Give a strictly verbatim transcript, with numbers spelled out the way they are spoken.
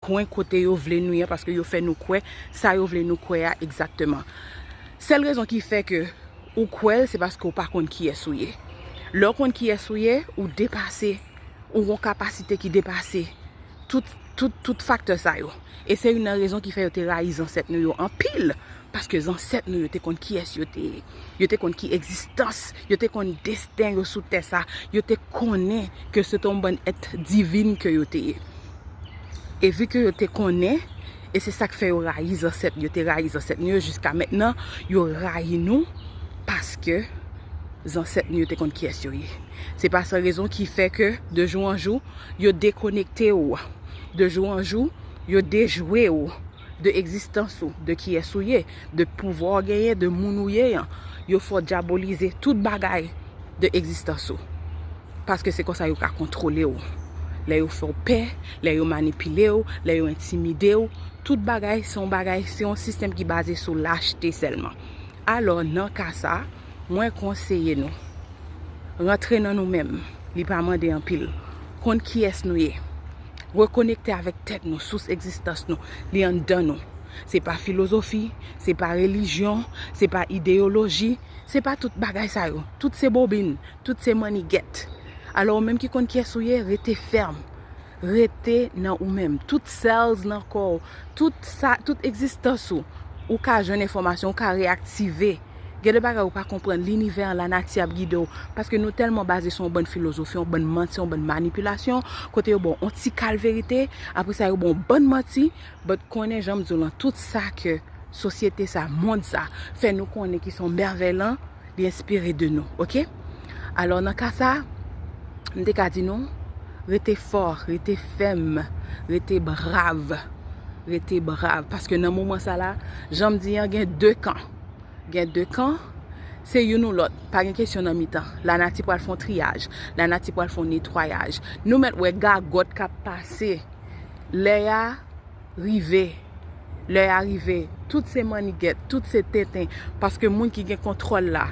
kwen kote yo vle nou ye an, paske yo fè nou kwè sa yo vle nou kwè a egzakteman. Sèl rezon ki fè ke ou kwè l, se paske ou pa konn kiyès ou ye. Lè w konn kiyès ou ye, ou depase, ou gon kapasite ki depase tout, tout, tout faktè sa yo. E se youn nan rezon ki fè yo te rayi zansèt nou yo anpil. Paske zansèt nou yo te konn kiyès yo te ye. Yo te konn ki egzistans, yo te konn desten yo sou tè sa, yo te konnen ke se te yon bann èt divin ke yo te ye. E vi ke yo te konnen, e se sa k fè yo rayi zansèt, yo te rayi zansèt nou yo jiska mentnan, yo rayi nou paske zansèt nou yo te konn kiyès yo ye. Se pa san rezon ki fè ke de jou an jou, yo dekonekte w. De jou an jou, yo dejwe w de egzistans ou, de kiyès ou ye, de pouvwa w genyen, de moun ou ye an. Yo fè w dyabolize tout bagay de egzistans ou. Paske se konsa yo ka kontwole w. Lè yo fè w pè, lè yo manipile w, lè yo entimide w, tout bagay se yon bagay, se yon sistèm ki baze sou lachte sèlman. Alò, nan ka sa, mwen konseye nou, rantre nan nou menm, li pa mande anpil. Konn kiyès nou ye. Rekonekte avèk tèt nou, sous egzistans nou, li anndan nou. Se pa filozofi, se pa relijyon, se pa ideyoloji, se pa tout bagay sa yo. Tout se bobin, tout se mannigèt. Alò, ou menm ki konn kiyès ou ye, rete fèm. Rete nan ou menm. Tout cells nan kò w, tout sa, tout egzistans ou, ou ka jwenn enfòmasyon, ou ka reyaktive. Gen de bagay ou pa konprann, linivè an, lanati ap gide w. Paske nou tèlman baze sou yon bann filozofi, yon bann manti, yon bann manipilasyon, kote yo ba w yon ti kal verite, apre sa yo ba w yon bann manti, but konnen jan m di w lan, tout sa ke sosyete sa, mond sa, fè nou konnen ki se yon mèvèy lan, li enspire de nou, oke? Alò, nan ka sa, m te ka di nou, rete fò, rete fèm, rete brav, rete brav. Paske nan moman sa la, jan m di an, gen de kan. Gen de kan, se youn ou lòt. Pa gen kesyon nan mitan. Lanati pral fè yon triyaj. Lanati pral fè yon netwayaj. Nou mèt wè gagòt k ap pase. Lè a rive. Lè a rive. Tout se mannigèt, tout se tenten. Paske moun ki gen kontwòl la,